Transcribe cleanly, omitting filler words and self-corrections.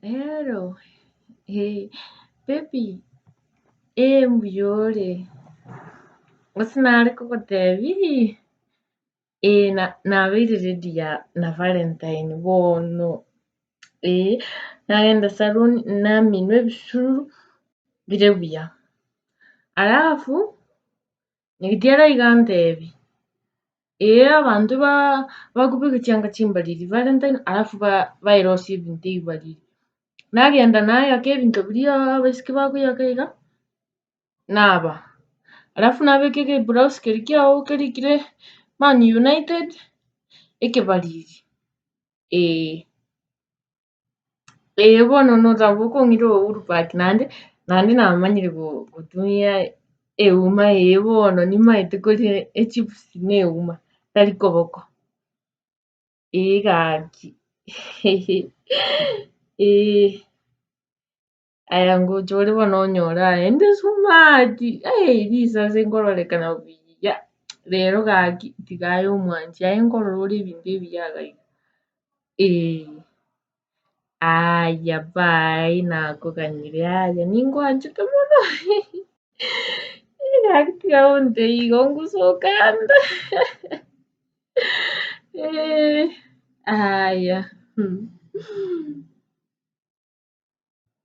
Hello, eh, baby, eh mbuya ore? Gose nare kogotebi, eh na- nabeire ready ya na valentine bono, eh, nagenda salon naminwa ebisururu, bire buya. Alafu, nyagetiara iga antebi, eh abanto ba- bakobeka chianga chimbariri valentine alafu ba- baerosia ebinto ebibariri. Nagenda naeaka ebinto biria abaiseke bakoeyaka iga, naba, alafu nabeka egeblouse keria kiago kerikire man united, ekebariri, eh. Eh bono nabo okong'ira Uhuru park naende, naende namanyire go- gotumia euma eh bono nimaete koria echips na euma, tari koboko, eh gaki eh. Aya ngochore bono onyore aye inde smart, risase nkororekana buya, rero gaki tiga aye omwanchi aye nkorora ore ebinto ebiya iga iga, eh. Aya bye nakoganyire aya ningoanchete mono, gaki tiga gontebia igo ngosoka nde aya.